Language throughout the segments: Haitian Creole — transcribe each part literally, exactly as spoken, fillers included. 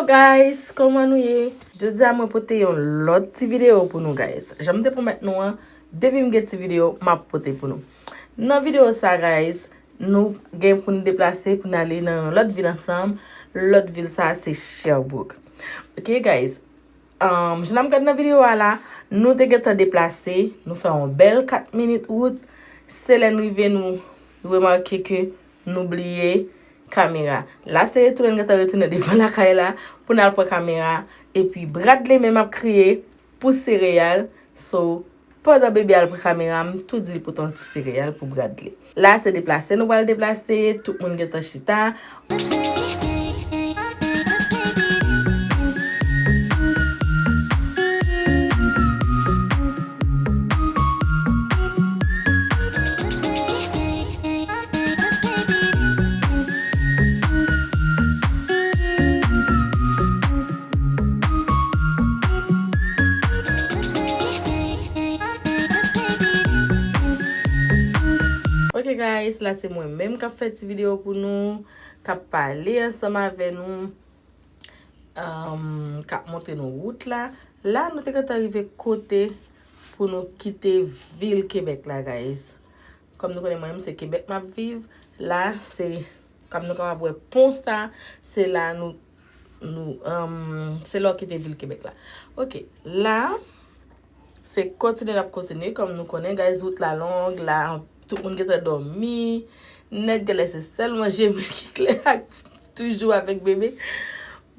Guys, kòman nou ye? Jodi a mwen pote yon lòt ti videyo pou nou, guys. Jan m te pwomèt nou an, depi m gen ti videyo, m ap pote pou nou. Nan videyo sa, guys, nou gen pou n deplase pou n ale nan yon lòt vil ansanm. Lòt vil sa se Sherbrooke. Ok, guys. Um, jan n ap gad nan videyo a la, nou te gentan deplase, nou fè yon bèl kat minit wout. Se lè n rive, nou remake ke nou bliye kamera. La, se retounen, n gentan retounen devan lakay la pou n al pran kamera. Epi Bradley menm ap kriye pou sereyal. So, pandan bebe al pran kamera, m tou di l pote yon ti sereyal pou Bradley. La, se deplase nou pral deplase, tout moun gentan chita. Ok, guys, la se mwen menm k ap fè ti videyo pou nou, k ap pale ansanm avè nou, um, k ap montre nou wout la. La, nou te gentan rive kote pou nou kite vil Kebèk la, guys. Kòm nou konnen, mwen menm se Kebèk m ap viv. La, se, kòm nou kapab wè pon sa, se la nou, nou, um, se la w kite vil Kebèk la. Ok, la, se kontinye n ap kontinye, kòm nou konnen, guys, wout la long, la, tout moun gentan dòmi. Nèt, genlè se sèl manje mwen ki klè ak toujou avèk bebe.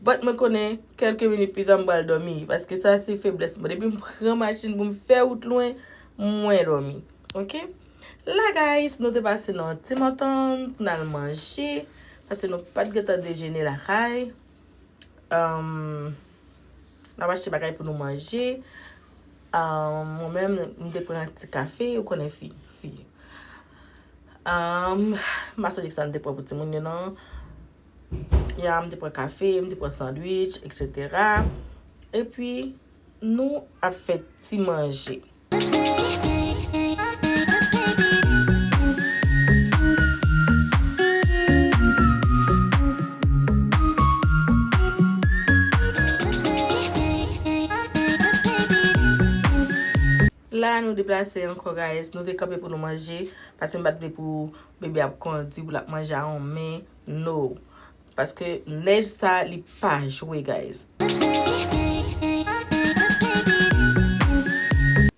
But mwen konnen, kèlke minit pita, m pral dòmi, paske sa se feblès mwen. Depi m pran machin pou m fè wout lwen, mwen dòmi. Ok? La, guys, nou te pase nan Tim Hortons pou n al manje, paske nou pa t gentan dejene lakay. Um, n ap achte bagay pou nou manje. Um, mwen menm, m te pran ti kafe, ou konnen fi, fi. Um, m pa sonje kisa m te pran pou timoun yo, non. Ya, m te pran kafe, m te pran sandwich, et cetera. Epi, nou ap fè ti manje. La, nou deplase ankò, guys. Nou te kanpe pou nou manje, paske m pa t vle pou bebe ap kondi, pou l ap manje a yon men. No. Paske nèj sa, li pa jwe, guys.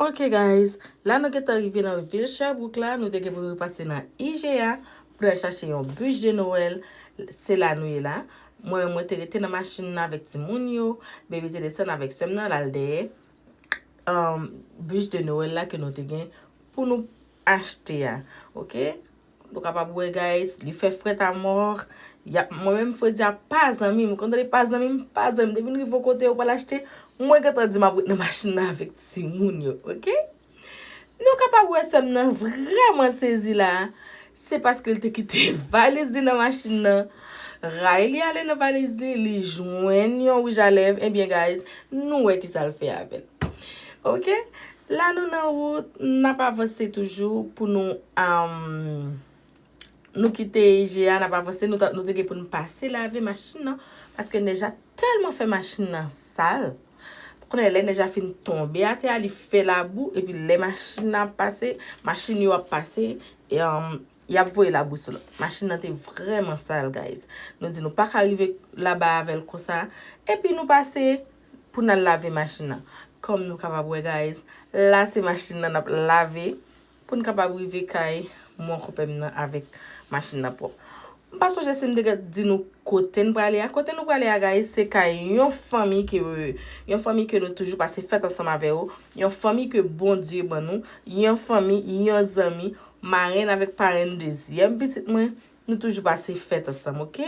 Ok, guys. La, nou gentan rive nan vil Sherbrooke la. Nou te gen pou nou pase nan I G A pou n al chache yon bûche de Noël. Se la nou ye la. Mwen menm, mwen te rete nan machin nan avèk timoun yo. Bebe te desann avèk sè m nan, l al dèyè, um, bûche de Noël la ke nou te gen pou nou achte a. Ok? Nou kapab wè, guys, li fè frèt amò. Y ap, mwen menm, fredi a pa zanmi m. Ou konn tande pa zanmi m, pa zanmi m. Depi n rive yon kote, yo pral achte, mwen gentan di m ap ret nan machin nan avèk timoun yo, ok? Nou kapab wè sè m nan vrèman sezi la. Se paske l te kite valiz li nan machin nan. Ray li ale nan valiz li, li jwenn yon wouj a lèv. Ebyen, guys, nou wè kisa l fè avè l. Ok? La nou nan wout, n ap avanse toujou pou nou, um, nou kite I G A, n ap avanse, nou ta, nou te gen pou n pase lave machin nan, paske nèj la tèlman fè machin nan sal. Kounye a, lè nèj la fin tonbe atè a, li fè labou, epi lè machin nan ap pase, machin yo ap pase, e, um, y ap voye labou sou lòt. Machin nan te vrèman sal, guys. Nou di nou pa ka rive laba avè l konsa. Epi nou pase pou n al lave machin nan. Kòm nou kapab wè, guys, la se machin nan n ap lave pou n kapab rive kay mon konpè m nan avèk machin nan pwòp. M pa sonje si m te gen di nou kote n prale a. Kote nou prale a, guys, se kay yon fanmi ke, yon fanmi ke nou toujou pase fèt ansanm avè yo. Yon fanmi ke Bondye ban nou. Yon fanmi, yon zanmi. Marenn avèk parenn dezyèm pitit mwen. Nou toujou pase fèt ansanm, ok?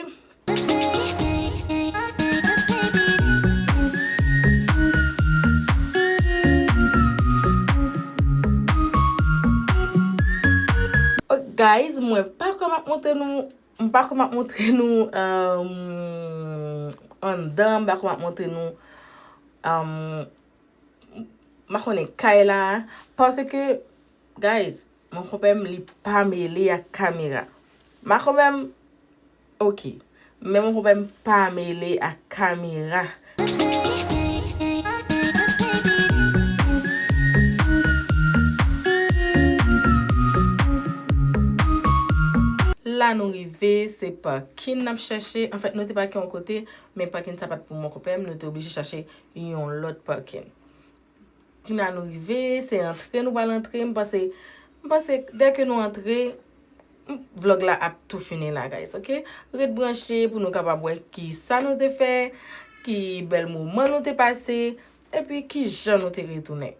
Ok, guys, mwen pa kwè m ap montre nou, m pa kwè m ap montre nou, um, anndan, m pa kwè m ap montre nou, um, m pa konnen kay la, paske, guys, mon konpè m, li pa mele ak kamera. Ma konpè m, ok. Men mon konpè m pa mele ak kamera. La nou rive, se pakin n ap chèche. Anfèt, nou te pake yon kote, men pakin sa pa t pou mon konpè m, nou te oblije chèche yon lòt pakin. Kounya nou rive, se antre nou pral antre. M panse, m panse dèke nou antre, m- vlòg la ap tou fini la, guys, ok? Ret branche pou nou kapab wè ki sa nou te fè, ki bèl moman nou te pase, epi ki jan nou te retounen.